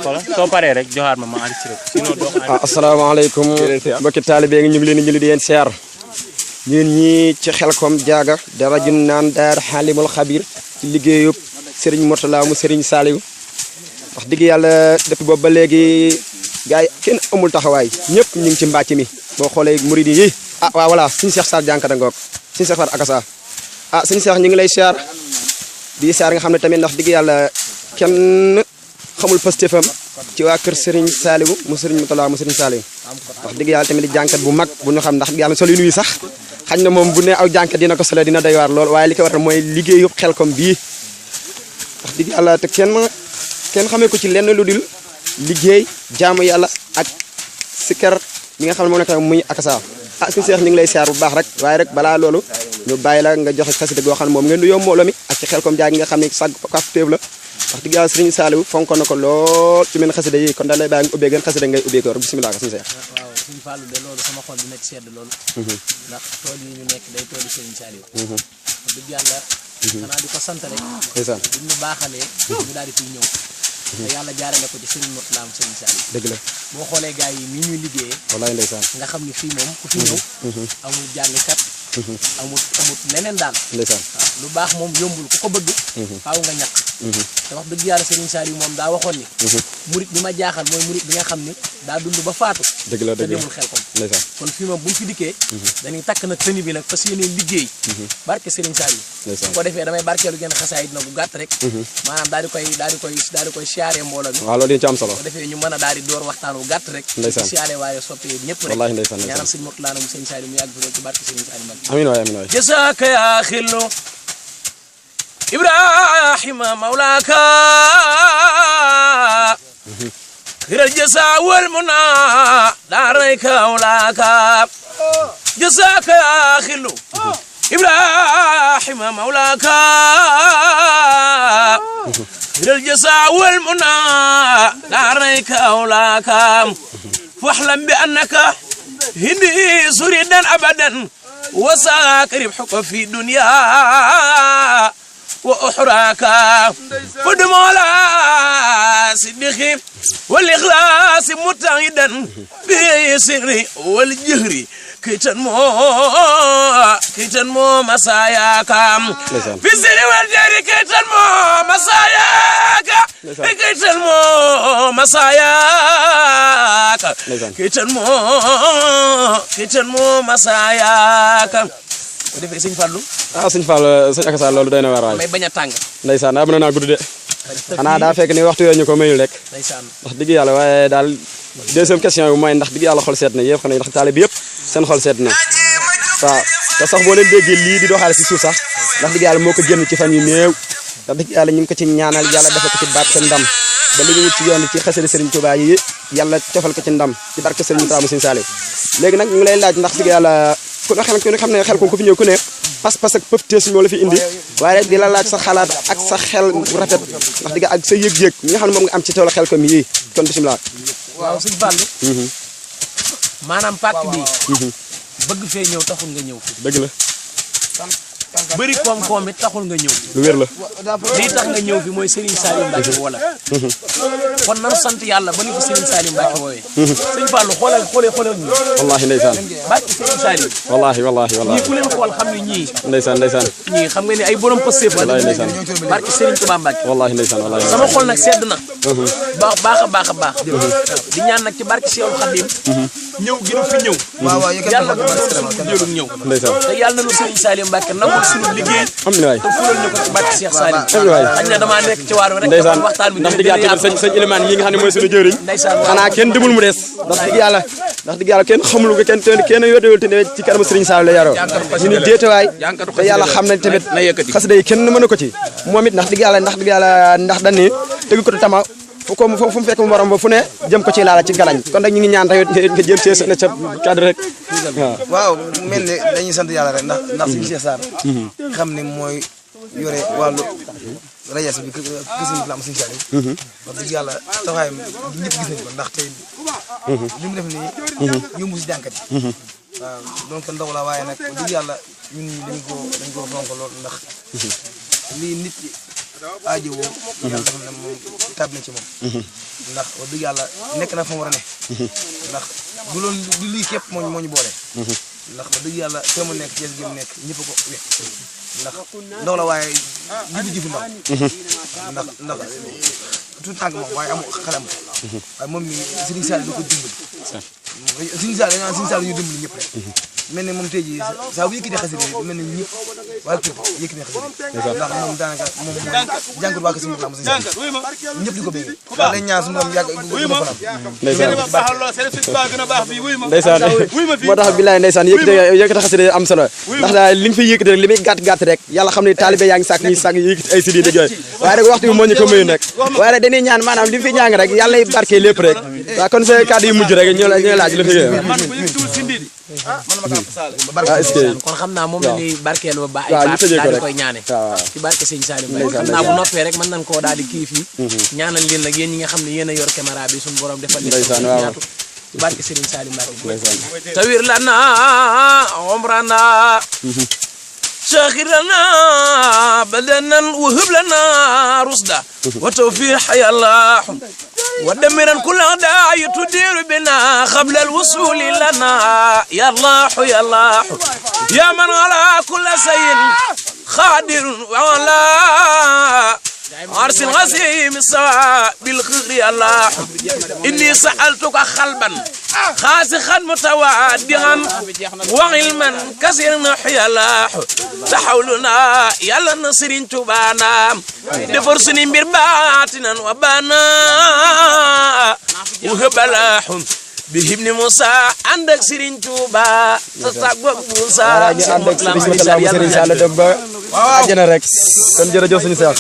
xoolal soo paree rek joxaat ma enregistré ko sinon doo ko asalaamaaleykum mbokki taalibe ngi ñu ngi leen di julli di leen siyaar ñeen ñi ci Xelkom Jaaga dara ju naan daar Xaalimul Xabiir ci liggéeyub Serigne Mourtala mu Serigne Saliou wax dëgg yàlla depuis boobu ba léegi gars yi kenn amul taxawaay ñëpp ñu ngi ci mbàcc mi boo xoolee murid yi waaw voilà suñu Cheikh Sarr jànkata ngoog suñu Cheikh Sarr akasa suñu Cheikh ñu ngi lay siyaar di siyaar nga xam ne tamit ndax dëgg yàlla kenn xamul pastéefam ci waa kër Serigne Saliou mu Serigne Mourtala mu Serigne Saliou wax dëgg yàlla tamit di jànkat bu mag bu ñu xam ndax yàlla sol yu nuyu sax xañ na moom bu ne aw jànkat dina ko solo dina doy waar lool waaye li ko waral mooy liggéeyu Xelkom bii wax dëgg yàlla te kenn xamee ko ci lenn lu dul liggéey jaamu yàlla ak sikar mi nga xam ne moom nekk muy akasa suñu Seex ñu ngi lay siyaar bu baax rek waaye rek balaa loolu ñu bàyyi la nga joxe xasida goo xam ne moom ngeen nuyoo mbooloo mi ak ci Xelkom Jaaga nga xam ne sàgg kaftéef la wax dëgg yàlla Serigne Saliou fonkoon na ko lool ci mel xasida yi kon daal lay bàyyi nga ubbee gën xasida ngay ubbee ko rek bismillah suñu Seex waaw suñu Fallou de loolu sama xol dina ci sedd loolu ndax tool yi ñu nekk day tooli Serigne Saliou wax dëgg yàlla xanaa di ko sant rek ndeysaan bu ñu baaxalee ñu daal di fiy ñëw te yàlla jaarale ko ci Serigne Mourtala am Serigne Saliou dëgg la boo xoolee gars yi ni ñuy liggéeyee wallaay ndeysaan nga xam ni fii moom ku fi ñëw amul jàngkat amut leneen daal ndeysaan waaw lu baax moom yombul ku ko bëgg faaw nga ñàkk te wax dëgg yàlla Serigne Saliou moom daa waxoon ni murit bi ma jaaxal mooy murit bi nga xam ni daa dund ba faatu dëgg la te demul Xelkom ndeysaan kon fii moom buñ fi dikkee dañuy takk nag tëni bi nag fas yéene liggéey barke Serigne Saliou su ko defee damay barkeelu genn xasaayid na bu gàtt rek maanaam daal di koy siyaare mbooloo bi waaw loolu dina ci am solo su ko defee ñu mën a daal di door waxtaan wu gàtt rek ndeysaan siyaare waaye soppe ñëpp rek wallaahi ndeysaan ñaanal Serigne Mourtala mu Serigne Saliou mu yàgg fi loolu ci barke Serigne Saliou man amiin waay amiin waay جزاك يا خلو إبراهيم مولاك خير الجزاء والمنى دارك مولاك جزاك يا خلو إبراهيم مولاك خير الجزاء والمنى دارك مولاك فاحلم بأنك هندي سريدا أبدا وساك ربحك في الدنيا وأحراك فدم على صدقي والإخلاص متعدا بالسر والجهر كي تنمو مساياك في السر والجهر كي تنمو مساياك كي تنمو مساياك كي تنمو مساياك ko defee Serigne Fallou Serigne Fallou Serigne akasa loolu doy na waar waay may bañ a tàng ndeysaan daa mën naa gudd de xanaa daa fekk ni waxtu yooyu ñu ko mayul rek ndeysaan wax dëgg yàlla waaye daal deuxième question bi mooy ndax dëgg yàlla xol seet na yëpp xam ne ndax taale bi yëpp seen xol seet na waaw te sax boo leen déggee lii di doxaale si suuf sax ndax dëgg yàlla moo ko génn ci fan yu néew ndax dëgg yàlla ñu ngi ko ci ñaanal yàlla defal ko ci baat seen ndam ba li ñu wut ci yoon ci xasida Serigne Touba yi yàlla cofal ko ci ndam ci barke Serigne Mourtala mu Serigne Saliou léegi nag ñu ngi lay laaj ndax dëgg yàlla ku ne xam ne Xelkom ku fi ñëw ku ne pas-pas ak pëftees moo la fi indi waaye di la laaj sa xalaat ak sa xel rafet ndax dëgg ak sa yëg-yëg mi nga xam ne moom nga am ci toolu Xelkom yii kon bisimilah waaw Serigne Fallou maanaam pàkk bi bëgg fee ñëw taxul nga ñëw fi dëgg la bëri koom-koom it taxul nga ñëw lu wér la lii tax nga ñëw fi mooy Serigne Saliou Mbacke wala kon nan sant yàlla ba ni fi Serigne Saliou Mbacke woowee Serigne Fallou xoolal ñu wallaahi ndeysaan barke Serigne Saliou wallaahi ñii ku leen xool xam ne ñii ndeysaan ñii xam nga ne ay borom pëstéef la wallaahi ndeysaan barke Serigne Touba Mbacke wallaahi ndeysaan wallaahi sama xol nag sedd na baax a baax di ñaan nag ci barke Cheikhoul Khadim ñëw gi nu fi ñëw yàlla bu suñu jëlum ñëw ndeysaan te yàlla na nu Serigne Saliou Mbacke nangul suñu liggéey am na waay te fulal ñu ko ci barke Cheikh Saliou xañ na damaa nekk ci waar rek ndeysaan waxtaan bi ndax dëgg yàlla tamit sëñ Ilimane yi nga xam ne mooy suñu jëriñ xanaa kenn demul mu des ndax dëgg yàlla kenn xamul ko kenn yóotewul te ci kanamu Serigne Saliou la yaroo ñu ni déetewaay te yàlla xam nañ tamit xasida yi kenn mën ko ci moom it ndax dëgg yàlla ndax dañ ni tëgg ko tama fu mu fekk mu waram ba fu ne jëm ko ci laala ci galañ kon nag ñu ngi ñaan tamit nga jëm see na ca cadre rek waaw mel ne dañuy sant yàlla rek ndax suñu Cheikh Sarr xam ne mooy yore wàllu rajas bi gis nañu la am suñu Saliou wax dëgg yàlla taxawaayam ñëpp gis nañu ko ndax tey li mu def nii yombu si jànkat yi waaw donc ndaw la waaye nag wax dëgg yàlla ñun dañ ko fonk lool ndax lii nit aajo woo yàlla dafa ne moom tab na ci moom ndax wax dëgg yàlla nekk na fa mu war a ne ndax du loolu du lii képp moo ñu boole ndax wax dëgg yàlla te mu nekk Cees gi mu nekk ñëpp ko wekk ndax ndaw la waaye jifu ndaw ndax tout tànk moom waaye amu xalam waaye moom mi Serigne Sall da ko dimbali Serigne Sall dañu naan Serigne Sall yu dimbali ñëpp rek mel ne moom tey jii saa bu yëkkatee xasida yi mel ne ñëpp waaye kër yëkkatee xasida ndax moom daanaka moom mooy jàngat waa ko si mbir la ñëpp di ko bëgg daal lañ ñaan suñu borom yàgg ndeysaan moo tax bilaay ndeysaan yëkkate xasida am solo ndax daal li nga fiy yëkkati rek li muy gàtt rek yàlla xam ne taalibe yaa ngi sàkk ñuy sàkk yëkkati ay sidi dëgg waaye rek waxtu bi moo ñu ko mayu nag waaye rek dañuy ñaan maanaam li mu fi ñaan rek yàlla nay barke lépp rek waaw kon sa kàddu yu mujj rek ñu laaj lu fi kon xam naa moom la ñuy barkeelu ba ay baat daal di koy ñaane ci barke sëñ Salim Mbaye xam naa bu noppee rek mën nañ koo daal di kii fii ñaanal leen nag yéen ñi nga xam ne yéen a yor caméra bi suñu borom defal leen ñaatu ci barke Serigne Salim Mbaye tawir lana umrana شاكرنا بدنا وهب لنا رصدا وتوفيق يا الله ودمرا كل أعداء تدير بنا قبل الوصول لنا يا الله يا الله يا من على كل شيء قادر وعلى عرس الغسيم السواء بالخير يا الله إني سألتك خلبا خاسخا متوادعا وعلما كثيرا يا الله تحولنا يا النصر تبانا بفرسن برباتنا وبانا وهبلاهم بابن موسى عندك سيرين توبا تستقبل موسى عندك سيرين سالة دبا اجنا رek kon jërëjëf suñu seex